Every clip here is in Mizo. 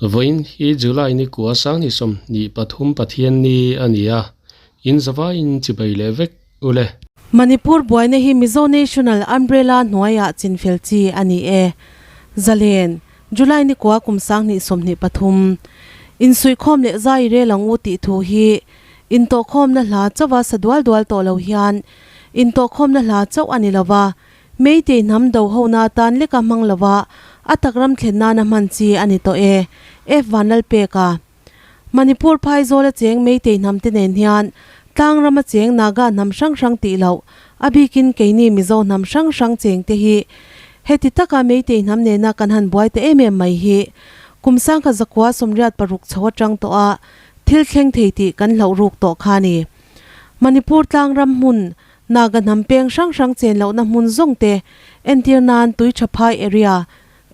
Vawiin hi July ni kua sanghnih 23 Pathianni a ni a, in zavaiin chibai leh vek u le. Manipur buaina hi Mizo National Umbrella hnuaiah chinfel chi a ni e. Zalen, July ni kua kum 2023. Insuihkhawm leh zai rel ang u tih thu hi intawhkhawmna hla chauha sa dual dual tawh lo hian intawhkhawmna hla chauh a ni lova, Meitei hnam do hona atan leka hmang lova a tak ram thlen nana hman chi a ni tawh e. F Vanlalpeka. Manipur phaizawl a cheng Meitei hnam te nen hian tlang rama cheng Naga hnam hrang hrang tih loh a bikin keini Mizo hnam hrang hrang cheng te hi heti taka Meitei hnam nena kan han buai ta em em mai hi kum 1986 chho atang tawh a thil thleng thei tih kan hlauh ruk tawh kha a ni. Manipur tlang ram hmun Naga hnam peng hrang hrang chen lohna hmun zawng te entir nan Tuichaphai area,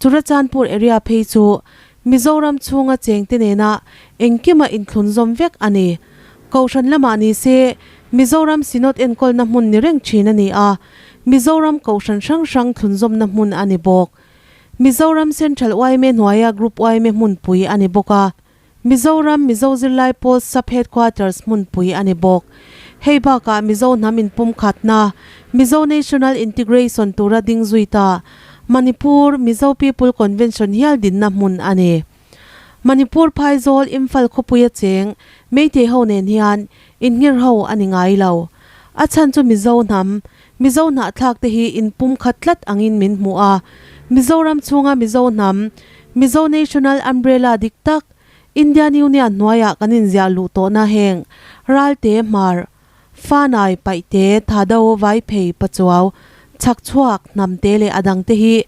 Churachandpur area phei chu Mizoram chhunga chengte nena engkima inthlunzawm vek a ni. Kohhran lamah ni se Mizoram Synod enkawlna hmun ni reng thin a ni a, Mizoram kohhran hrang hrang thlunzawmna hmun a ni bawk. Mizoram Central yma hnuaia Group yma hmunpui a ni bawk a. Mizoram Mizo Zirlai Pawl Sub Headquarters hmunpui a ni bawk. Hei bakah Mizo hnam inpumkhatna, Mizo National Integration tura ding zui ta Manipur Mizo People Convention hial dinna hmun a ni. Manipur Phaizawl Imphal khawpuia cheng Meitei ho nen hian inngir ho a ni ngai lo. A chhan chu Mizo hnam, Mizo hnahthlak te hi inpumkhat tlat angin min hmu a, Mizoram chhunga Mizo hnam, Mizo National Umbrella dik tak, Indian Union hnuaiah kan inziah luh tawhna heng Ralte, Hmar, Fanai, Paihte, Thado, Vaiphei, Pachuau, Chhakchhuak, Hnamte leh a dangte hi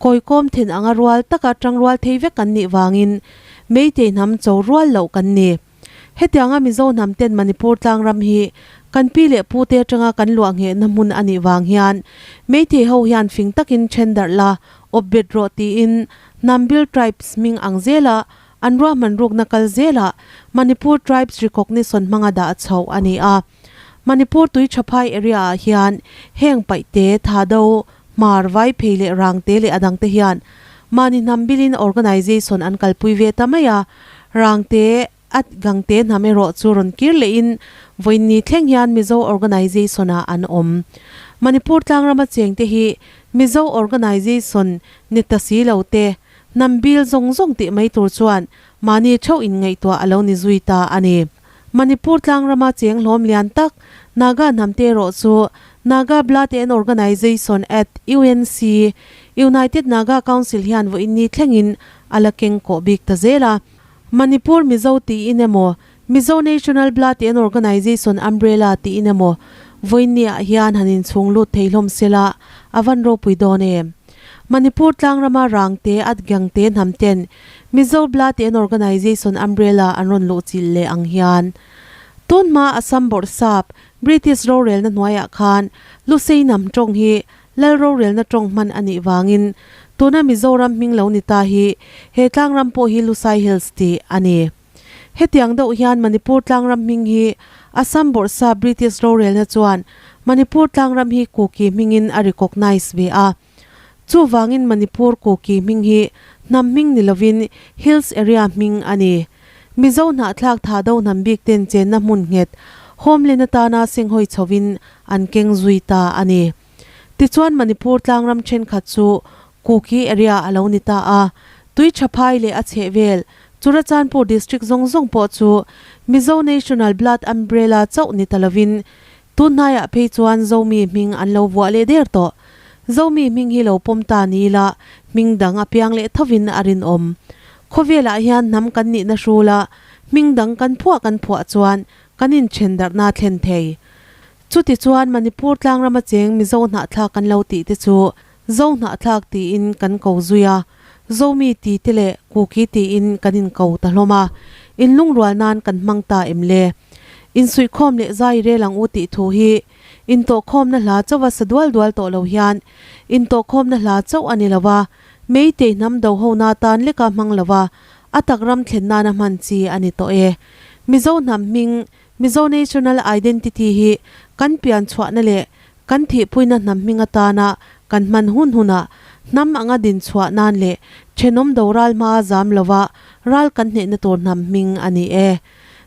kawikawm then anga rual taka tangrual thei vek kan nih vangin Meitei hnam cho rual loh kan ni. Hetianga Mizo hnam ten Manipur tlangram hi kan pi leh pu te atanga kan luah nghehna hmun a nih vang hian Meitei ho hian fing takin then darh la, awp bet rawh tiin Hnambil Tribes hming ang zela an ruahman rukna kal zelah Manipur Tribes Recognition hmanga dah chhoh a ni a. Manipur tui thaphai area ah hian heng paihte, thado, hmar, vaiphei leh rangte leh a dangte hian mahni hnam bilin organisation an kalpui ve ta mai a, rangte at gangte hnam erawh chu rawn kir lehin vawiinni thleng hian Mizo organisation ah an awm. Manipur tlangrama chengte hi Mizo organisation ni ta si lo te, hnam bil zawng zawng tih mai tur chuan mahni theuh inngaihtuah a lo ni zui ta a ni. Manipur tlangrama cheng hlawm lian tak Naga hnamte erawh chu Naga Blood and Organization at UNC, United Naga Council hian vawiinni thlengin a la keng kawh bik ta zel a. Manipur Mizo tiin emaw, Mizo National Blood and Organization Umbrella tiin emaw vawiinni-ah hian han inchhung lut thei hlawm sela a van ropui dawn em? Manipur tlangrama rangte at gangte hnamten Mizo Blood and Organization Umbrella an rawn luh chilh leh ang hian tun hma Assam bawrhsap British rorelna hnuaiah khan Lusei hnam tawng hi Lal rorelna tawng hman a nih vangin tuna Mizoram hming lo ni ta hi he tlangram pawh hi Lusai Hills tih a ni. Hetiang deuh hian Manipur tlangram hming hi Assam bawrhsap British rorelna chuan Manipur tlangram hi Kuki hmingin a recognise ve a. Chuvangin Manipur Kuki hming hi hnam hming ni lovin Hills area hming a ni. Mizo hnahthlak tha do hnam bik ten chenna hmun nghet homeland atana senghawi chhovin an keng zui ta a ni. Tichuan Manipur tlangram thenkhat chu Kuki area a lo ni ta a, tui thaphai leh a chhehvel Churachandpur district zawng zawng pawh chu Mizo National Blood Umbrella chauh ni ta lovin Tunhnaiah phei chuan Zomi hming an lo vuah leh der tawh. Zomi hming hi lo pawm ta ni ila hming dang a piang leh thovin a rinawm. Khawvelah hian hnam kan nihna hrula hming dang kan phuah kan phuah chuan kan inthen darhna thlen thei. Chuti chuan Manipur tlangrama cheng Mizo hnahthlak kan lo tih te chu Zo hnahthlak tiin kan ko zui a, Zomi ti te leh Kuki tiin kan inko ta hlawm a, inlungrual nan kan hmang ta em le? Insuihkhawm leh zai rel ang u tih thu hi intawhkhawmna hla chauha sa dual dual tawh lo hian intawhkhawmna hla chauh a ni lo a, Meitei hnam do hona tan leka hmang lo a, a tak ram thlen nana hman chi a ni tawh e. Mizo hnam hming, Mizo National Identity hi kan pian chhuahna leh Kan thihpuina hnam hming atana kan hman hun hunah hnam anga din chhuah nan leh Thenawm do ral hmaa zam lova ral kan hnehna tur hnam hming a ni e.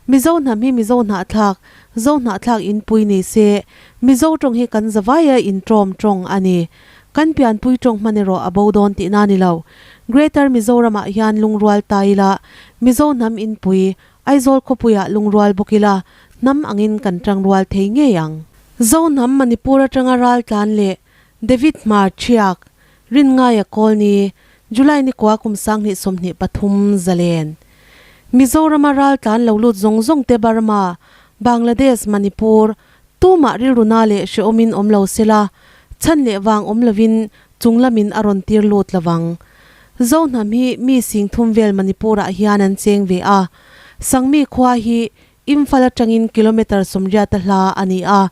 Mizo hnam hi Mizo hnahthlak, Zo hnahthlak inpui ni se, Mizo tawng hi kan zavaia intawm tawng a ni. Kan pianpui tawng hman erawh a bo dawn tihna a ni lo. Greater Mizoramah hian lungrual ta ila, Mizo hnam inpui, Aizawl khawpuiah lungrual bawk ila, hnam angin kan tangrual thei ngei ang. Zo hnam Manipur atanga ral tlan leh David Hmar Thiak, Rinngaia Kawlni, July nikua kum 2023 zalen. Mizorama ral tlan lo lut zawng zawng te Burma, Bangladesh, Manipur, tumah rilruna leh hrehawmin awm lo sela, chhan leh vang awm lovin chunglamin a rawn tir lut lovang. Zo hnam hi mi sing thum vel Manipur-ah hian an cheng ve a. Sangmi khua hi Imphal atangin kilometre 80 a hla a ni a,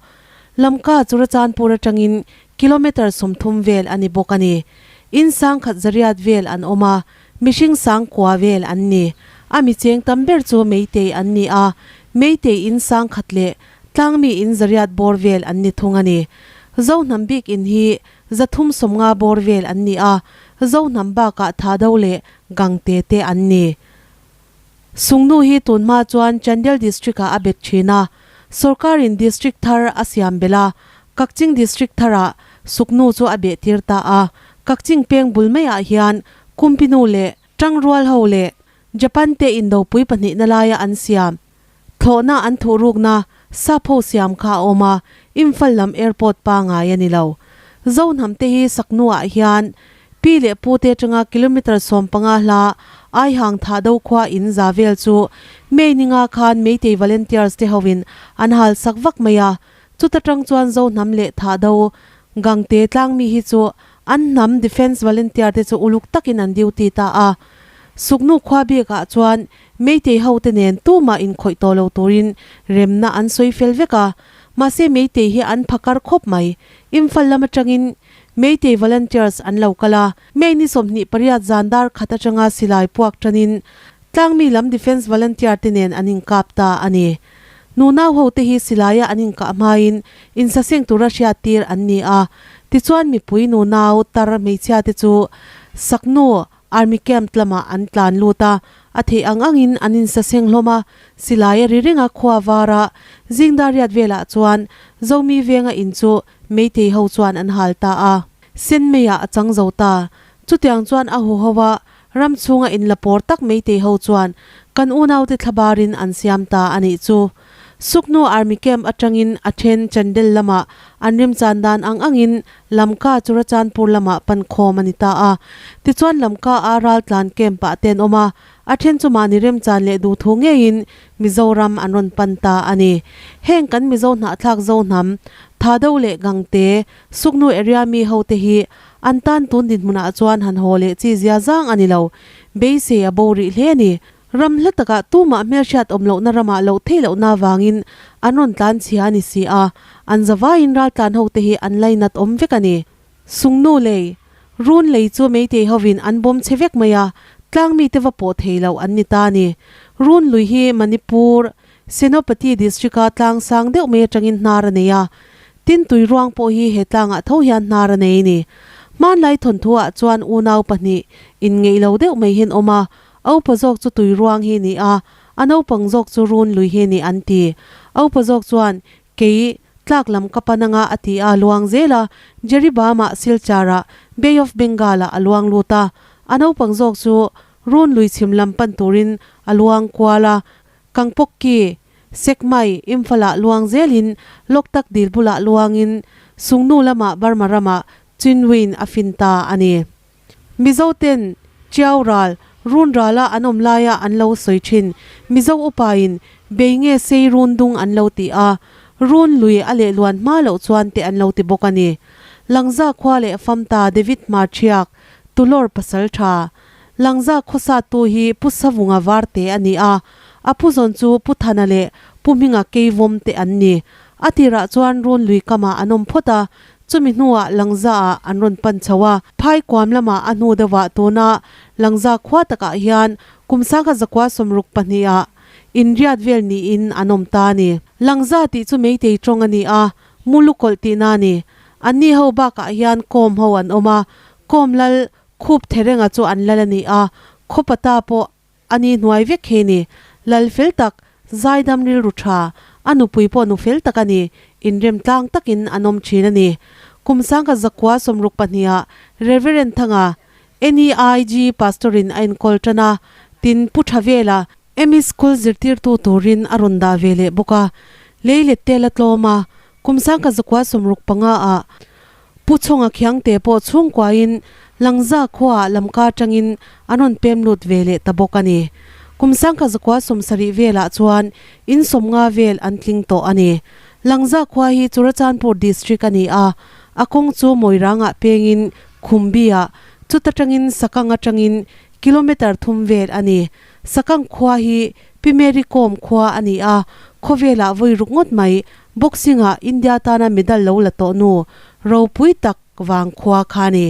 Lamka Churachandpur atangin kilometre 30 vel a ni bawk a ni. In 1100 vel an awm a, mihring 9000 vel an ni. A mi cheng tam ber chu Meitei an ni a, Meitei in 1000 leh tlangmi in 800 bawr vel an ni thung a ni. Zo hnam bik in hi 350 bawr vel an ni a, Zo hnam bakah Thado leh Gangte te an ni. Sungnu hi tunhma chuan Chandel District-ah a bet thin a, sorkarin District thar a siam belh a, Kakching District tharah Suknu chu a behtir ta a. Kakching peng bul maiah hian Kumpinu leh Tangrual ho leh Japan te indopui pahnihna laia an siam thlawhna an thuhrukna sap ho siam kha a awm a, Imphal lam airport pangai a ni lo. Zohnam te hi Saknuah hian Pi leh pu te atanga kilometre 15 hla Aihang thah do khua in za vel chu May ninga khan Meitei Volunteers te hovin an hal sak vak mai a, chuta tang chuan Zohnam leh thah do Gangte tlangmi hi chu an hnam Defence Volunteer te chu uluk takin an duty ta a. Suknu khua bikah chuan Meitei ho te nen tumah inkhawih tawh lo turin remna an sawi fel vek a, mahse Meitei hi an phakar khawp mai. Imphal lam atangin Meitei Volunteers an lo kal a, May ni 28 zan dar khat atanga silai puak tanin tlangmi lam Defence Volunteer te nen an inkap ta a ni. Nunau ho te hi silaia an inkah hmain insaseng tura hriattir an ni a, tichuan mipui nunau tar hmeichhia te chu Saknu Army camp lamah an tlan lut a, a theih ang angin an insaseng hlawm a, silai a ri reng a khua var a, zingdar riat velah chuan Zomi venga in chu Meitei ho chuan an hal ta a, sen meiah a chang zo ta. Chutiang chuan a huho a, ram chhunga inla pawr tak Meitei ho chuan kan unaute thlabarin an siam ta a nih chu. Suknu Army Camp atangin a then Chandel lamah an remchan dan ang angin Lamka Churachandpur lamah pan khawm a ni ta a. Tichuan Lamka a raltlan camp ah te an awm a, a then chu mahni remchan leh duhthu ngeiin Mizoram an rawn pan ta a ni. Heng kan Mizo hnahthlak zo hnam, Thado leh Gangte, Suknu area mi ho te hi an tan tun dinhmunah chuan han haw leh chi zia zang a ni lo. Beisei a bo rih hle a ni. Ram hla takah tumah hmelhriat awm lohna ramah loh theih lohna avangin an rawn tlan chhia a ni si a, an zavaiin raltlan ho te hi an lainat awm vek a ni. Sungnu lei, Run lei chu Meitei hovin an bawm chhe vek mai a, tlang mite va pawh thei loh an ni ta a ni. Run lui hi Manipur, Senopati district-a tlang sang deuh mai atangin hnar a nei a, tin tui ruang pawh hi he tlangah tho hian hnar a nei a ni. Hmanlai thawnthu-ah chuan unau pahnih inngeih lo deuh mai hian awm a, Aupa zawk chu tui ruang hi ni a, a naupang zawk chu run lui hi ni an ti. Aupa zawk chuan, Kei, tlak lam ka pan anga a ti a, luang zel a, Jeribama Silchar-ah, Bay of Bengal-ah a luang lut a. A naupang zawk chu run lui chhim lam pan turin a luang kual a, Kangpokki, Sekmai, Imphal-ah luang zelin Loktak dil bulah luangin Sungnu lamah Burma ramah Chinwin a fin ta a ni. Mizo ten Chiau ral, run rala an awm laia an lo sawi thin. Mizo upain bei nge sei run dung an lo ti a, run lui a leh luan hma loh chuan te an lo ti bawk a ni. Langza khua leh famta David Hmarṭhiak, Tulawr pasal tha. Langza khawsa tu hi Pu Savunga Varte a ni a, a pu zawn chu Pu Thana leh Pu Hminga Keivawm te an ni. A tirah chuan run lui kamah an awm phawt a, Chumi hnuah Langza-ah an rawn pan chho a, phai kuam lamah a hnu deuhah tuna Langza khua takah hian kum 1962-ah inriat vel niin an awm ta a ni. Langza tih chu Meitei tawng a ni a, Mulukawlh tihna a ni. Anni ho bakah hian Kawm ho an awm a, Kawm lal. Khuptherenga chu an lal a ni a, Khawpata pawh a ni hnuai vek hi ni. Lal fel tak, zaidam rilru tha, a nupui pawh nu fel tak a ni, inrem tlang takin an awm thin a ni. Kum sangkhat zakua sawmruk pahniha Reverend Thanga, NEIG Pastor-in a enkawl tan a, tin Pu Thavela, ME School zirtirtu turin a rawn dah ve leh bawk a, lei let te la tlawm a, kum sangkhat zakua 65 ah Pu Chhunga Khiangte pawh chhungkuain Langza khuaah lamka atangin an rawn pem lut ve leh ta bawk a ni. Kum 1970 velah chuan in 50 vel an tling tawh a ni. Langza khua hi Churachandpur District a ni a, a kawng chu Moirangah pengin Khumbi-ah, chuta tangin Sakang atangin kilometre thum vel a ni. Sakang khua hi Pi Mary Kom khua a ni a, khawvelah vawi ruk ngawt mai Boxing-ah India tana medal lo la tawh nu ropui tak vang khua kha a ni.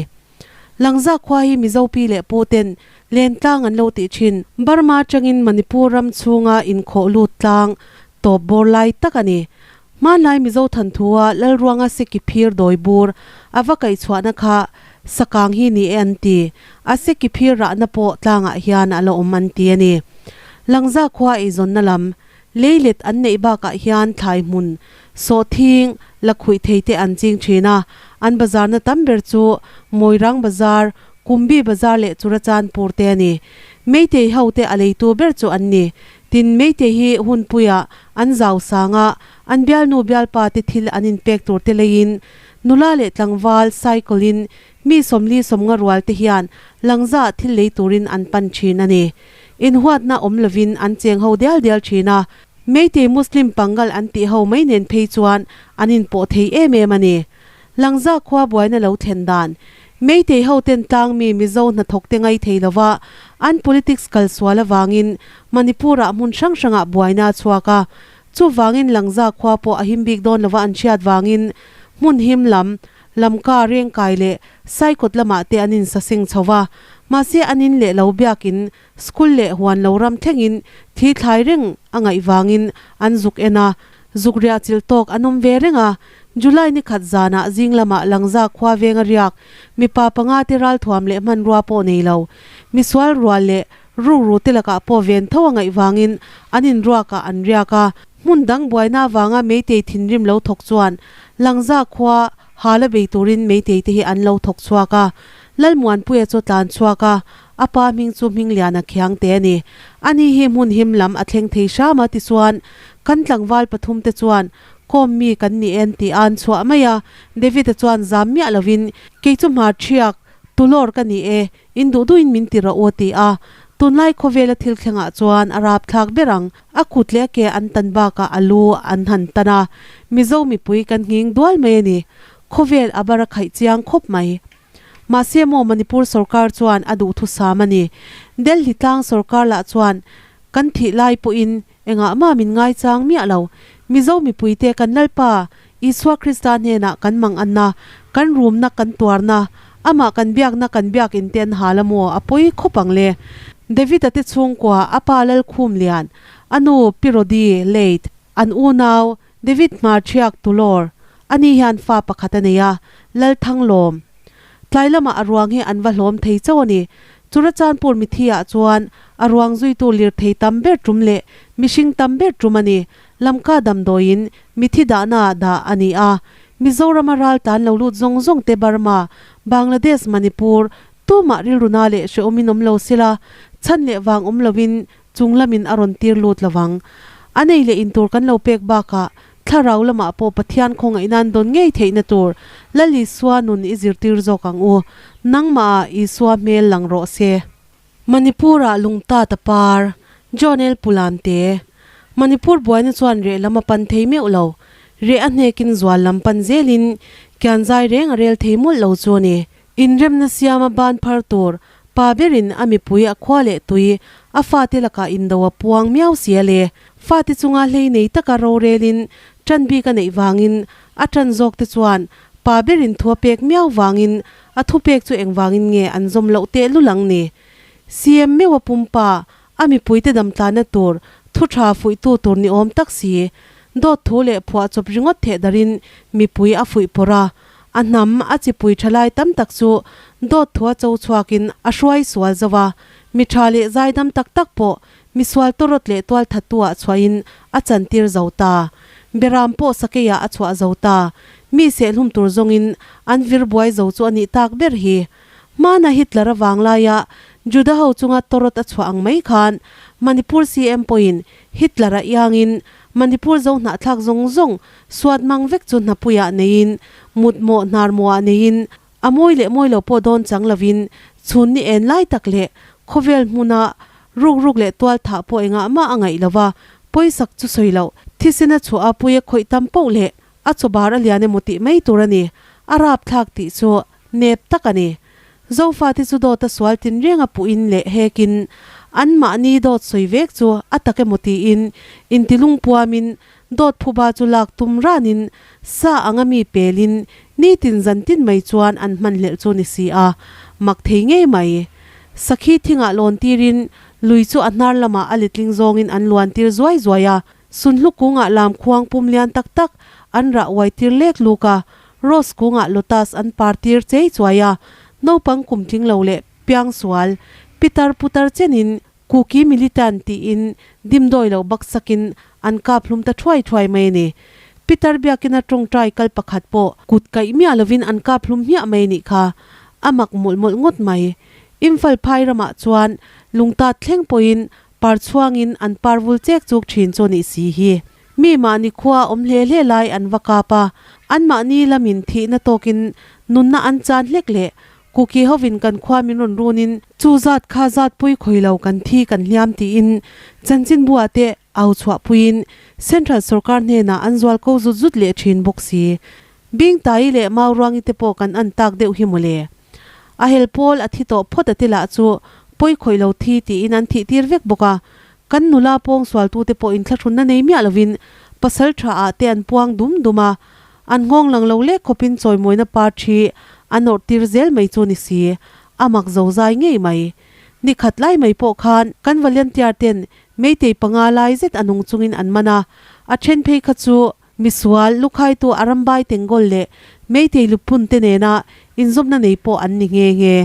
Langza khua hi Mizo pi leh pu ten Lentlang an lo tih thin. Burma atangin Manipur ram chhunga inkhawh lut tlang tawp bawr lai tak a ni. Hmanlai Mizo thanthua Lalruanga seki phir dawi bur a va kaihchhuahna kha sakang hi ni e an ti. A seki phir rahna pawh tlangah hian a la awm an ti a ni. Langza khua eizawnna lam Leilet an neih bakah hian thlai hmun, sawhthing, lakhuih thei te an ching thin a, an bazarna tam ber chu Moirang Bazar, Kumbi Bazar leh Churachandpur te a ni. Meitei ho te a leitu ber chu an ni. Tin, Meitei hi hunpuiah an zau sang a, an bialnu bialpa te thil an inpek tur te leiin nula leh tlangval cycle in mi 40 50 rual te hian langza thil lei turin an pan thin a ni. Inhuatna awm lovin an cheng ho dial dial thin a, Meitei Muslim Pangal an tih ho mai nen phei chuan an inpawh thei em em a ni. Langza khua buaina lo thlen dan, Meitei ho ten tlang mi Mizo hnathawk te ngai thei lova an politics kal sual avangin Manipur-ah hmun hrang hrangah buaina a chhuak a, chuvangin Langza khua pawh a him bik dawn lova an hriat vangin hmun him lam Lamka, Rengkai leh Saikawt lamah te an insaseng chho va, mahse an in leh lo biakin school leh huan lo ram thlengin thi thlai reng a ngaih vangin an zuk en a, zuk riah chilh tawk an awm ve reng a. July ni khat zanah zing lamah Langza khua venga riak mipa panga te ralthuam leh hmanrua pawh nei lo, misual rual leh rukru te lakah pawh ven tho a ngaih vangin an inruakah an riak a. Hmun dang buaina avanga Meitei thinrim lo thawk chuan Langza khua hala bei turin Meitei te hi an lo thawk chhuak a. Lalmuanpuia chu tlan chhuak a, a pa hming chu Hmingliana Khiang te a ni. Ani hi hmun him lam a thleng thei hram a tichuan kan tlangval pathum te chuan kawm mi kan ni en tih a an chhuah mai a. David-a chuan zam miah lovin kei chu hmar thiak tulawr ka ni e In duh duhin min ti rawh u a ti a, tunlai khawvela thil thlengah chuan a rapthlak ber ang, a kut leh a ke an tan bakah a lu an han tan a, Mizo mipui kan nghing dual mai a ni. Khawvel a bar a khaih chiang khawp mai. Mahse maw Manipur sorkar chuan a duhthusam a ni. Delhi tlang sorkar lah chuan kan thih lai pawhin Engah mah min ngaichang miah lo. Mizo mipuite kan Lalpa, Isua Krista hnenah kan manganna, kan rumna kan tuarna, amah kan biakna kan biakin te an hal a maw? A pawi khawp ang le. David-a te chhungkua, a pa Lalkhum Lian, a nu Pi Rodi, late, an unau, David Hmarchhiak Tulawr, ani hian fa pakhat a nei a, Lalthanglawm. Tlai lamah a ruang hi an va hlawm thei chauh a ni. Churachandpur mithi ah chuan a ruang zuitu lirthei tam ber tum leh mihring tam ber tum a ni. Lamka damdawiin mithi dahna ah dah a ni a. Mizorama ral tan lo lut zawng zawng te Burma, Bangladesh, Manipur, tumah rilruna leh hrehawmin awm lo sela, chhan leh vang awm loin chung lamin a rawn tir lut lovang. A nei leh intur kan lo pek bakah Thlarau lamah pawh Pathian khawngaih nan dawn ngei theihna tur Lal Isua nun i zirtir zawk ang u. Nangmah ah Isua hmel lang rawh se. Manipur-ah lungtat a par, John L. Pulamte. Manipur buaina chuan reh lam a pan thei meuh lo. Reh a hnekin zual lam pan zelin kian zai reng a rel thei mawlh lo chu a ni. Inremna siama ban phar tur pa berin a mipui a khua leh tui a fate lakah indo a puang miau si a le. Fate chunga hlei nei taka rorelin ṭan bik a neih vangin a ṭan zawk te chuan pa berin thu a pek miau vangin a thupek chu engvangin nge an zawm loh tehlul ang ni. CM meuh a pumpa a mipuite damtlanna tur thu ṭha fuihtu tur ni awm tak si. Dawt thu leh phuahchawp ringawt theh darin mipui a fuih pawrh a. A hnam, a chipui thalai tam tak chu dawt thua cho chhuakin a hruai sual zo a, mi tha leh zaidam tak tak pawh misual tawrawt leh tual thattu-ah chhuahin a chantir zo ta. Beram pawh sakeiah a chhuah zo ta. Mi sehlum tur zawngin an vir buai zo chu a nih tak ber hi. Hmana Hitler avang laia Juda ho chunga tawrawt a chhuah ang mai khan Manipur CM pawhin Hitler-a iangin Manipur zo hnahthlak zawng zawng suat mang vek chu hnapuiah neiin mutmawh hnarmawhah neiin a mawi leh mawi lo pawh dawn chang lovin chhun ni en lai tak leh khawvel hmuna ruk ruk leh tual thah pawh engah mah a ngaih lova pawisak chu sawi loh thisen a chhuah a pui a khawih tam poh leh a chawbar a lian emaw tih mai tur a ni a rapthlak tih chu nep tak a ni. Zofate chu dawt a sual tinreng a puhin leh hekin anmahni dawt sawi vek chu a tak emaw tiin intilungpuamin dawt phuba chu lak tum ranin sa anga mi pelin nitin zantin mai chuan an hmanhlelh chu ni si a, mak thei ngei mai. Sakhi thingah lawn tirin lui chu a hnar lamah a letling zawngin an luan tir zuai zuai a, Sunhlu kungah lam khuang pum lian tak tak an rah uai tir lek luk a, rose kungah lotus an par tir chei chuai a, naupang kum tling lo leh piang sual, pitar putar chenin Kuki militant tiin dimdawi lo baksakin an kap hlum ta thuai thuai mai a ni. Pitar biakina tawngtai kal pakhat pawh kut kaih miah lovin an kap hlum hmiah mai a nih kha. A mak mawlh mawlh ngawt mai. Imphal phai ramah chuan lungtat thleng pawhin Par chhuangin an par vul chek chuk thin chu nih si hi. Mi mahni khua awm hle hle lai an va kap a, an mahni lamin thihna tawkin nunna an chan hlek leh Kuki hovin kan khua min rawn runin chu zat kha zat pui khawi lo kan thi kan hliam tiin chanchinbua te au chhuah puiin Central sorkar hnenah an zual ko zut zut leh thin bawk si. Bingtai leh Mauruangi te pawh kan an tak deuh hi mawle. A hel pawl a thi tawh phawt a ti lah chu pawi khawih lo thi tiin an thih tir vek bawk a. Kan nula pawng sualtute pawh inthlahrunna nei miah lovin pasal tha ah te an puang dum dum a, an nghawng lang lo lek khawpin chawimawina par thi an awrh tir zel mai chu ni si, a mak zo zai ngei mai. Ni khat lai mai pawh khan kan volunteer ten meitei panga lai zet a nung chungin an man a, a then phei kha chu Misual, lukhaitu Arambai Tengol leh Meitei Lupun te nena inzawmna nei pawh an ni nghe nghe.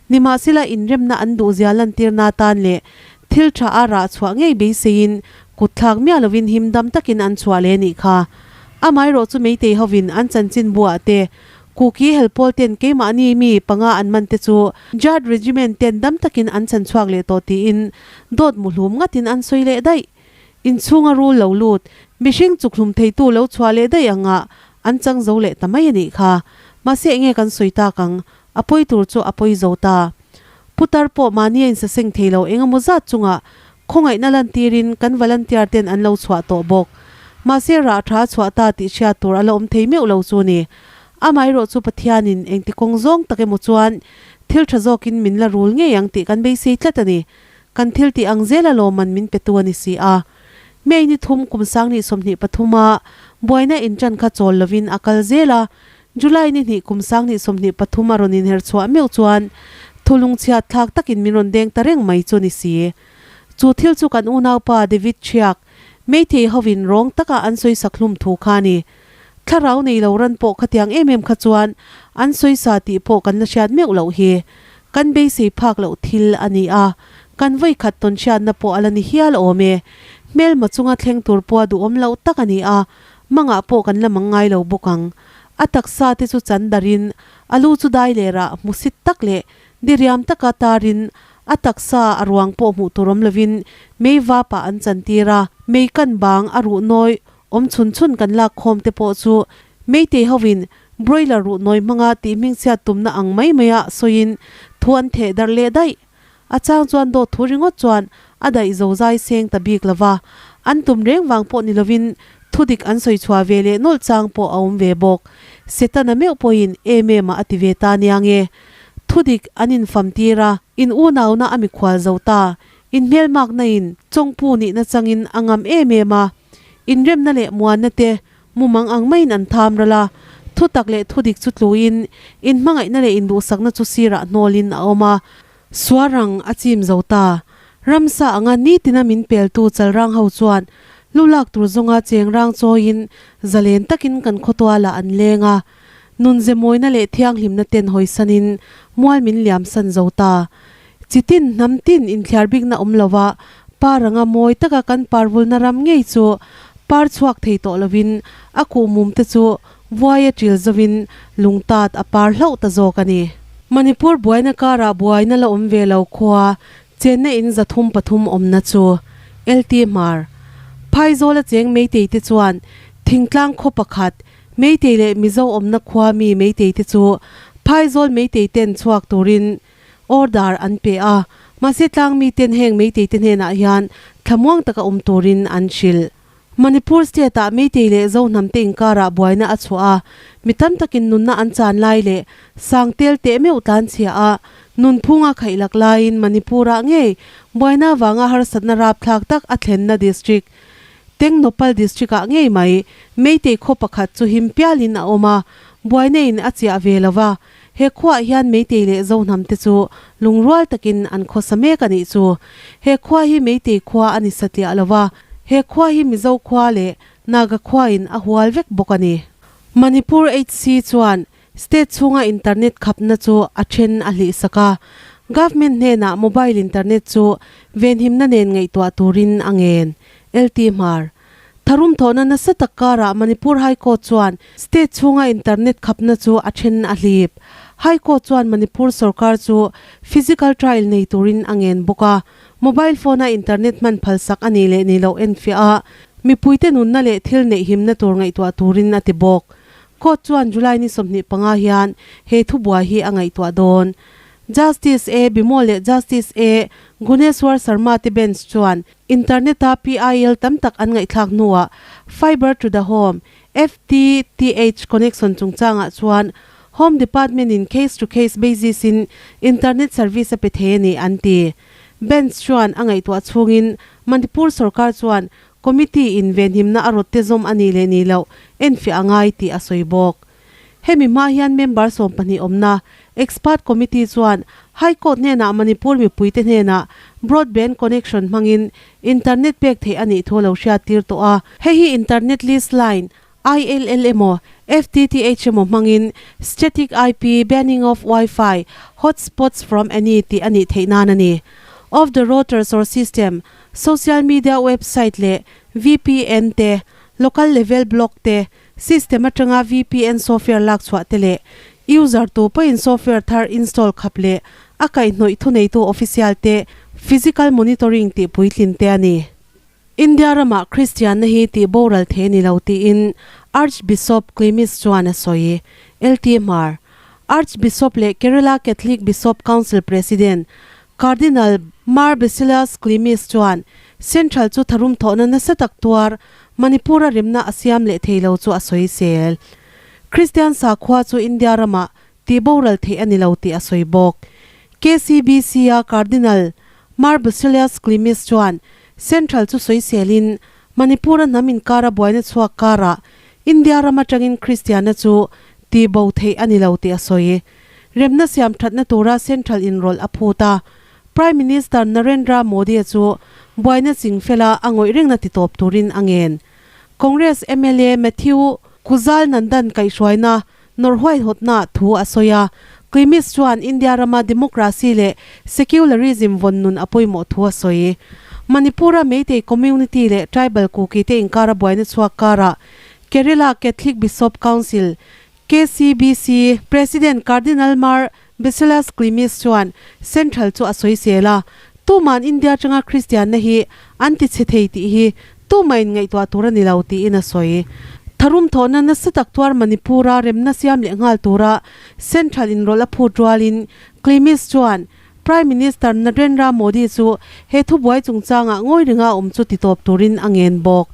Nimahsela inremna an duhzia lantirna atan leh thil tha a rah chhuah ngei beiseiin kutthlak miah lovin him dam takin an chhuah leh nih kha. Amaherawh chu Meitei hovin an chanchin buah te Kuki helpawl ten keimahni mi panga an man te chu Jat Regiment ten dam takin an chan chhuak leh tawh tiin dawt muhlum ngatin an sawi leh daih. Inchhunga rul lo lut, mihring chukhlum theitu lo chhuah leh daih angah an chang zo leh ta mai a nih kha. Mahse enge kan sawi tak ang, a pawi tur chu a pawi zo ta. Putar pawh mahni a insaseng thei lo engemaw zat chungah khawngaihna lantirin kan volunteer ten an lo chhuah tawh bawk. Mahse rah tha a chhuah ta tih hriat tur a la awm thei meuh lo chu ni. Amaherawh chu Pathianin engti kawng zawng tak emaw chuan thil tha zawkin min la rul ngei ang tih kan beisei tlat a ni. Kan thil tih ang zel alawm an min petu a ni si a. May ni thum kum 2023 a buaina inṭan kha chawl lovin a kal zel a, July ni hnih kum 2023 a rawn inher chhuah meuh chuan thulung chhiat thlak takin min rawn deng ta reng mai chu ni si. Chu thil chu kan unaupa David Thiak, Meitei hovin rawng taka an sawi sak hlum thu kha a ni. Thlarau nei lo ran pawh khatiang em em kha chuan an sawi sa tih pawh kan la hriat meuh loh hi. Kan beisei phak loh thil a ni a, kan vawi khat tawn hriatna pawh a la ni hial awm e. Hmelma chunga thleng tur pawha duhawm loh tak a ni a, mangah pawh kan la mang ngai lo bawk ang. A taksa te chu chan darin, a lu chu dai lerah hmusit tak leh diriam taka tarin a taksa a ruang pawh hmuh tur awm lovin mei vapah an chantir a, mei kan bang a ruh nawi Awm chhun chhun kan lak khawm te pawh chu Meitei hovin broiler ruh nawi hmanga tih hmingchhiat tumna ang mai maia sawiin thu an theh darh leh daih. A chang chuan dawt thu ringawt chuan a daih zo zai seng ta bik lova, an tum reng vang pawh ni lovin thu dik an sawi chhuah ve leh nawlh chang pawh a awm ve bawk. Setana meuh pawhin em em ah a ti ve ta nia nge. Thu dik an infam tir a, in unauna a mikhual zo ta, inhmelmakna in chawngpu nihna changin a ngam em em a. Inremna leh muanna te mumang ang maiin an tham ral a, thutak leh thudik chu tluin, inhmangaihna leh induhsakna chu sirah hnawlin a awm a. Suarang a chim zo ta. Ramsa anga nitina min peltu chalrang ho chuan lu lak tur zawnga chengrang chawiin zalen takin kan khawtualah an leng a. Nunze mawina leh thianghlimna ten hawisanin mual min liam san zo ta. Chitin hnam tin inthliar bikna awm lova par anga mawi taka kan parvulna ram ngei chu par chhuak thei tawh lovin a kuhmum te chu vuai a ṭil zovin lungtat a par hlauh ta zawk a ni. Manipur buaina karah buaina la awm ve lo khua Chenna in 303 awmna chu LT Hmar, Phaizawla cheng Meitei te chuan thingtlang khaw pakhat, Meitei leh Mizo awmna khua mi Meitei te chu Phaizawl Meitei ten chhuak turin order an pe a, mahse tlang mi ten heng Meitei te hnenah hian thlamuang taka awm turin an hrilh. Manipur state-ah Meitei leh Zohnam te inkarah buaina a chhuah a, mi tam takin nunna an chan lai leh sangtel teh meuh tlan chhia a, nunphunga khaih lak laiin Manipur-ah ngei buaina avanga harsatna rapthlak tak a thlenna district Tengnoupal district-ah ngei mai Meitei khaw pakhat chu him pialin a awm a, buaina in a chiah ve lo va, He khuaah hian Meitei leh Zohnam te chu lungrual takin an khawsa mek a nih chu. He khua hi Meitei khua a ni satliah lo va, he khua hi Mizo khua leh Naga khuain a hual vek bawk a ni. Manipur HC chuan state chhunga internet khapna chu a then a hlihsak a, government hnenah mobile internet chu venhimna nen ngaihtuah turin a ngen. LT Hmar. Tharum thawhna nasa tak karah Manipur High Court chuan state chhunga internet khapna chu a then a hlip. High Court chuan Manipur sorkar chu physical trial nei turin a ngen bawk a, mobile phone-a internet hman phalsak a nih leh nih loh enfiah a, mipuite nunna leh thil neih himna tur ngaihtuah turin a ti bawk. Court chuan July ni 25 hian he thubuai hi a ngaihtuah dawn. Justice A Bimol leh Justice A Guneswar Sharma te bench chuan Internet-a PIL tam tak an ngaihthlak hnuah Fiber to the Home, FTTH, connection chungchangah chuan Home Department-in case to case basis-in internet service a pe thei a ni an ti. Bench chuan a ngaihtuah chhungin Manipur sorkar chuan committee-in venhimna a rawtte zawm a nih leh nih loh enfiah a ngai tih a sawi bawk. Hemi hma hian member 12 awmna Expert Committee chuan High Court hnenah Manipur mipuite hnenah broadband connection hmangin internet pek theih a nih thu a lo hriattir tawh a. Hei hi internet lease line, ILL emaw FTTH emaw hmangin static IP banning of Wi-Fi hotspots from any tih a nih theih nan a ni. Of the routers or system, social media website leh VPN te, local level block te, System atanga VPN software lak chhuah te leh user tu pawhin software thar install khap leh a kaihhnawih thuneitu official te physical monitoring tih puitlin te a ni. India ramah Kristianna hi tih boral thei a ni lo tiin Archbishop Clemis chuan a sawi. LT Hmar, Archbishop leh Kerala Catholic Bishop Council President Cardinal Mar Basilius Clemis chuan Central chu tharum thawhna nasa tak tuar Manipur-a remna a siam leh thei lo chu a sawi sel. Kristian sakhua chu India ramah tih boral theih a ni lo tih a sawi bawk. KCBC-a Cardinal Mar Basilius Clemis chuan Central chu sawi selin Manipur-a hnam inkara buaina chhuak karah India ram atangin Kristianna chu tih bo theih a ni lo tih a sawi. Remna siam thatna tura Central inrawlh a phut a, Prime Minister Narendra Modi-a chu buaina chingfela a ngawih rengna titawp turin a ngen. Congress mla Matthew Kuzal Nandan kaihhruaina nawrh huaihawtna thu a sawi a, Klimis chuan India rama democracy leh secularism vawn nun a pawimawh thu a sawi. Manipur-a Meitei community leh tribal Kuki te inkara buaina chhuak karah Kerala Catholic Bishop Council KCBC President Cardinal Mar Basilius Clemis chuan Central chu a sawisel a, Tuman India atanga Kristianna hi an ti chhe thei tih hi tumain ngaihtuah tur a ni lo tiin a sawi. Tharum thawhna nasa tak tuar Manipur-a remna siam leh nghal tura Central inrawlh a phut rualin Clemis chuan Prime Minister Narendra Modi chu he thubuai chungchangah ngawi ringa awm chu titawp turin a ngen bawk.